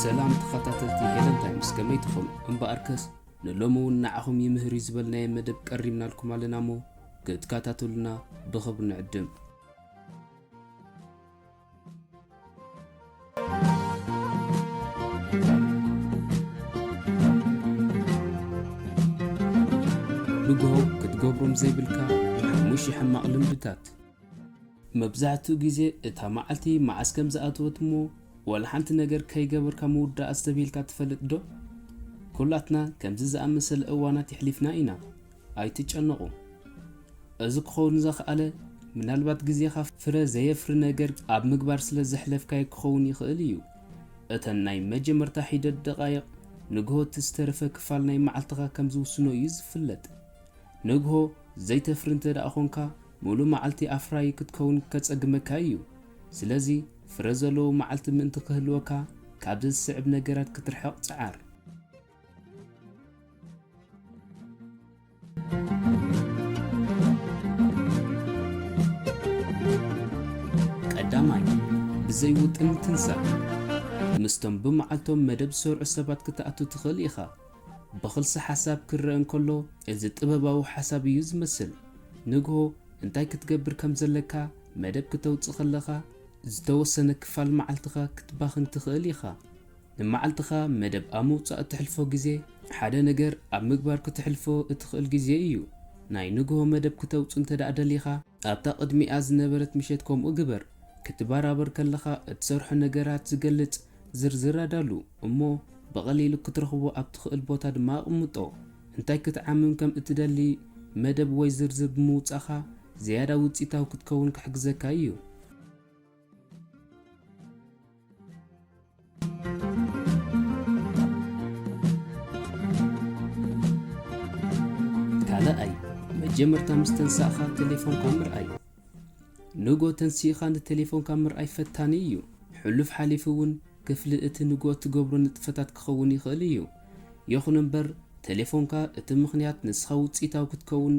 ሰላም ተኸታተልቲ ሄለን ታይምስ፣ ከመይ ትኾኑ? እምበኣርከስ ንሎሚ እውን ንዓኹም ይምህር እዩ ዝበልናዮ መደብ ቀሪብናልኩም ኣለና እሞ ክትከታተሉና ብኽብሪ ንዕድም። ንግሆ ክትገብሮም ዘይብልካ ሓሙሽተ ሕማቕ ልምድታት። መብዛሕትኡ ግዜ እታ መዓልቲ መዓስ ከም ዝኣተወት እሞ ዋላ ሓንቲ ነገር ከይገበርካ ምውዳእ ኣስተብሂልካ ትፈልጥ ዶ? ኩላትና ከምዚ ዝኣመሰለ እዋናት የሕሊፍና ኢና። ኣይትጨነቑ። እዚ ክኸውን ዘኽኣለ፣ ምናልባት ግዜኻ ፍረ ዘየፍሪ ነገር ኣብ ምግባር ስለ ዘሕለፍካዮ ክኸውን ይኽእል እዩ። እተን ናይ መጀመርታ ሒደት ደቓይቕ ንግሆ እቲ ዝተረፈ ክፋል ናይ መዓልትኻ ከም ዝውስኖ እዩ ዝፍለጥ። ንግሆ ዘይተፍሪ እንተ ደኣ ኾንካ፣ ሙሉእ መዓልቲ ኣፍራዪ ክትከውን ከጸግመካ እዩ። ስለዚ፣ ፍረ ዘለዎ መዓልቲ ምእንቲ ክህልወካ፣ ካብዚ ዝስዕብ ነገራት ክትርሕቕ ጽዓር። ቀዳማይ፣ ብዘይ ውጥን ትንሳእ። ምስቶም ብመዓልቶም መደብ ዝሰርዑ ሰባት ክትኣቱ ትኽእል ኢኻ። ብኽልሲ ሓሳብ ክረአ እንከሎ፣ እዚ ጥበባዊ ሓሳብ እዩ ዝመስል። ንግሆ እንታይ ክትገብር ከም ዘለካ መደብ ክተውጽእ ከለኻ፣ ዝተወሰነ ክፋል መዓልትኻ ክትባኽን ትኽእል ኢኻ። ንመዓልትኻ መደብ ኣብ ምውጻእ እተሕልፎ ግዜ፣ ሓደ ነገር ኣብ ምግባር ክተሕልፎ እትኽእል ግዜ እዩ። ናይ ንግሆ መደብ ክተውጽእ እንተ ደኣ ደሊኻ፣ ኣብታ ቅድሚኣ ዝነበረት ምሸት ከምኡ ግበር። ክትበራበር ከለኻ እትሰርሖ ነገራት ዝገልጽ ዝርዝር ኣዳሉ፣ እሞ ብቐሊሉ ክትረኽቦ ኣብ ትኽእል ቦታ ድማ ኣቕምጦ። እንታይ ክትዓምም ከም እትደሊ መደብ ወይ ዝርዝር ብምውጻእኻ፣ ዝያዳ ውጽኢታዊ ክትከውን ክሕግዘካ እዩ። ካልኣይ፣ መጀመርታ ምስ ተንሳእኻ ቴሌፎንካ ምርኣይ። ንጎ ተንሲእኻ ንቴሌፎንካ ምርኣይ ፈታኒ እዩ። ሕሉፍ ሓሊፉ እውን ክፍሊ እቲ ንጎ እትገብሮ ንጥፈታት ክኸውን ይኽእል እዩ። ይኹን እምበር፣ ቴሌፎንካ እቲ ምኽንያት ንስኻ ውጽኢታዊ ክትከውን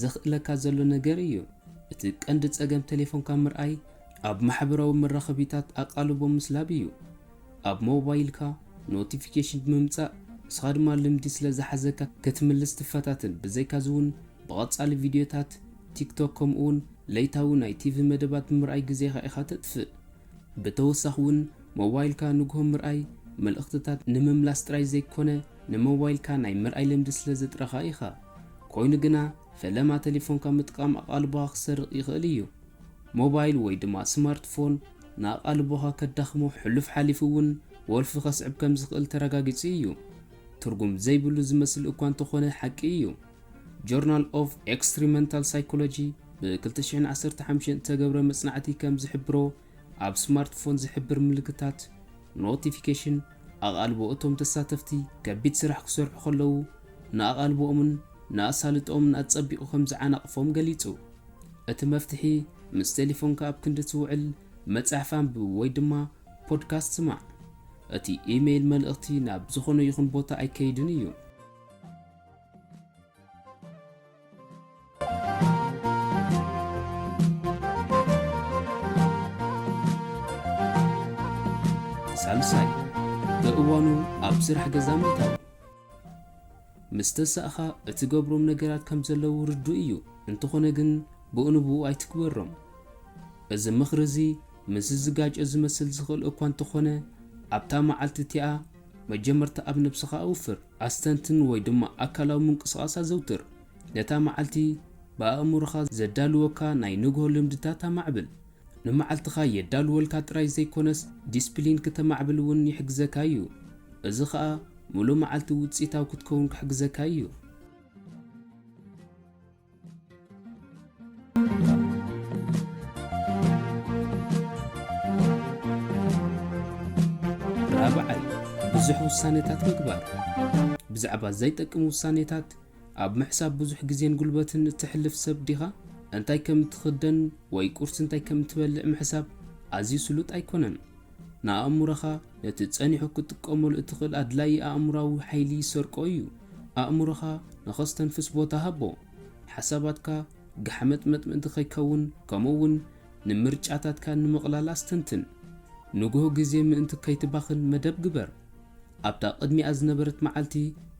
ዘኽእለካ ዘሎ ነገር እዩ። እቲ ቀንዲ ጸገም ቴሌፎንካ ምርኣይ ኣብ ማሕበራዊ መራኸቢታት ኣቓልቦ ምስላብ እዩ። ኣብ ሞባይልካ ኖቲፊኬሽን ብምምጻእ፣ ንስኻ ድማ ልምዲ ስለ ዝሓዘካ ክትምልስ ትፈታተን። ብዘይካዚ እውን ብቐጻሊ ቪድዮታት፣ ቲክቶክ፣ ከምኡውን ለይታዊ ናይ ቲቪ መደባት ብምርኣይ ግዜኻ ኢኻ ተጥፍእ። ብተወሳኺ እውን ሞባይልካ ንግሆ ምርኣይ መልእኽትታት ንምምላስ ጥራይ ዘይኮነ፣ ንሞባይልካ ናይ ምርኣይ ልምዲ ስለ ዘጥረኻ ኢኻ። ኮይኑ ግና፣ ፈለማ ቴሌፎንካ ምጥቃም ኣቓልቦኻ ክሰርቕ ይኽእል እዩ። ሞባይል ወይ ድማ ስማርትፎን ንኣቓልቦኻ ከዳኽሞ፣ ሕሉፍ ሓሊፉ እውን ወልፊ ከስዕብ ከም ዝኽእል ተረጋጊጹ እዩ። ትርጉም ዘይብሉ ዝመስል እኳ እንተኾነ፣ ሓቂ እዩ። ጆርናል ኦፍ ኤክስፐሪመንታል ሳይኮሎጂ ብ ክልተ ሽሕን ዓሰርተ ሓሙሽተን እተገብረ መጽናዕቲ ከም ዝሕብሮ፣ ኣብ ስማርትፎን ዝሕብር ምልክታት፣ ኖቲፊኬሽን፣ ኣቓልቦ እቶም ተሳተፍቲ ከቢድ ስራሕ ክሰርሑ ከለዉ ንኣቓልቦኦምን ንኣሳልጦኦምን ኣጸቢቑ ከም ዝዓናቕፎም ገሊጹ። እቲ መፍትሒ፣ ምስ ቴሌፎንካ ኣብ ክንዲ ትውዕል፣ መጽሓፍ ኣንብብ ወይ ድማ ፖድካስት ስማዕ። እቲ ኢሜይል መልእኽቲ ናብ ዝኾነ ይኹን ቦታ ኣይከይድን እዩ። ሳልሳይ፣ ብእዋኑ ኣብ ስራሕ ገዛ ምእታው። ምስ ተሳእኻ እትገብሮም ነገራት ከም ዘለዉ ርዱእ እዩ፣ እንተኾነ ግን ብኡ ንብኡ ኣይትግበሮም። እዚ ምኽሪ እዚ ምስዚ ዝጋጮ ዝመስል ዝኽእል እኳ እንተኾነ፣ ኣብታ መዓልቲ እቲኣ መጀመርታ ኣብ ነብስኻ ኣውፍር። ኣስተንትን ወይ ድማ ኣካላዊ ምንቅስቓስ ኣዘውትር። ነታ መዓልቲ ብኣእምሮኻ ዘዳልወካ ናይ ንግሆ ልምድታት ኣማዕብል። ንመዓልትኻ የዳልወልካ ጥራይ ዘይኮነስ፣ ዲስፕሊን ክተማዕብል እውን ይሕግዘካ እዩ። እዚ ኸኣ፣ ምሉእ መዓልቲ ውጽኢታዊ ክትከውን ክሕግዘካ እዩ። ራብዓይ፣ ብዙሕ ውሳኔታት ምግባር። ብዛዕባ ዘይጠቅም ውሳኔታት ኣብ ምሕሳብ ብዙሕ ግዜን ጉልበትን እተሕልፍ ሰብ ዲኻ? እንታይ ከም እትኽደን ወይ ቁርሲ እንታይ ከም እትበልዕ ምሕሳብ ኣዝዩ ስሉጥ ኣይኮነን። ንኣእምሮኻ ነቲ ጸኒሑ ክትጥቀመሉ እትኽእል ኣድላዪ ኣእምሮኣዊ ሓይሊ ይሰርቆ እዩ። ኣእምሮኻ ንኸስተንፍስ ቦታ ሃቦ። ሓሳባትካ ጋሕመጥመጥ ምእንቲ ከይከውን፣ ከምኡ እውን ንምርጫታትካ ንምቕላል ኣስተንትን። ንግሆ ግዜ ምእንቲ ከይትባኽን መደብ ግበር። ኣብታ ቅድሚኣ ዝነበረት መዓልቲ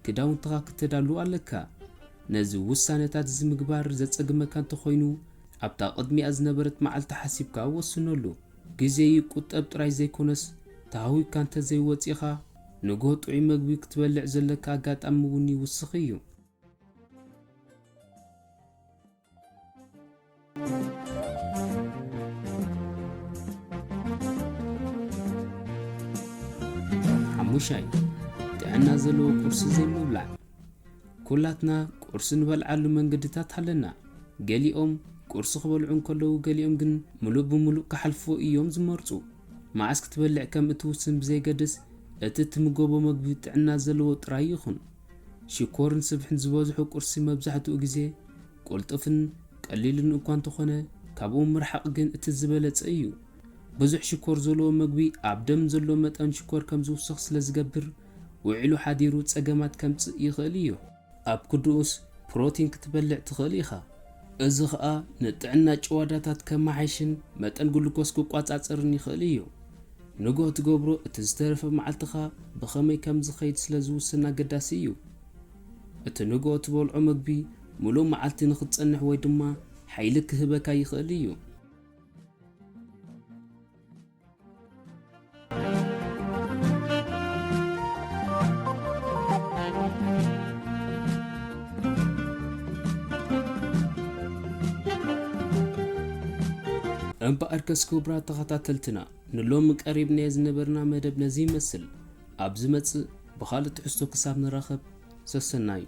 ክዳውንትኻ ክተዳሉ ኣለካ። ነዚ ውሳነታት እዚ ምግባር ዘጸግመካ እንተኾይኑ፣ ኣብታ ቅድሚኣ ዝነበረት መዓልቲ ሓሲብካ ወስነሉ። ግዜ ይቁጠብ ጥራይ ዘይኮነስ፣ ተሃዊካ እንተዘይወጺኻ፣ ንግሆ ጥዑይ መግቢ ክትበልዕ ዘለካ ኣጋጣሚ እውን ይውስኽ እዩ። ሓሙሻይ፣ ጥዕና ዘለዎ ቁርሲ ዘይምብላዕ። ኩላትና ቁርሲ ንበልዓሉ መንገድታት ኣለና። ገሊኦም ቁርሲ ክበልዑ እንከለዉ፣ ገሊኦም ግን ምሉእ ብምሉእ ክሓልፍዎ እዮም ዝመርጹ። መዓስ ክትበልዕ ከም እትውስን ብዘይገድስ፣ እቲ እትምገቦ መግቢ ጥዕና ዘለዎ ጥራይ ይኹን። ሽኮርን ስብሕን ዝበዝሖ ቁርሲ መብዛሕትኡ ግዜ ቅልጡፍን ቀሊልን እኳ እንተኾነ፣ ካብኡ ምርሓቕ ግን እቲ ዝበለጸ እዩ። ብዙሕ ሽኮር ዘለዎ መግቢ ኣብ ደም ዘሎ መጠን ሽኮር ከም ዝውስኽ ስለ ዝገብር፣ ውዒሉ ሓዲሩ ጸገማት ከምጽእ ይኽእል እዩ። ኣብ ክንድኡስ ፕሮቲን ክትበልዕ ትኽእል ኢኻ። እዚ ኸኣ ንጥዕና ጭዋዳታት ከመሓይሽን መጠን ግሉኮስ ክቋጻጸርን ይኽእል እዩ። ንግሆ ትገብሮ እቲ ዝተረፈ መዓልትኻ ብኸመይ ከም ዝኸይድ ስለ ዝውስን ኣገዳሲ እዩ። እቲ ንግሆ ትበልዖ መግቢ ምሉእ መዓልቲ ንኽትጸንሕ ወይ ድማ ሓይሊ ክህበካ ይኽእል እዩ። እምበኣርከስ ክቡራት ተኸታተልትና፣ ንሎሚ ቀሪብናዮ ዝነበርና መደብ ነዚ ይመስል። ኣብ ዝመጽእ ብኻልእ ትሕዝቶ ክሳብ ንራኸብ፣ ሰሰናዩ።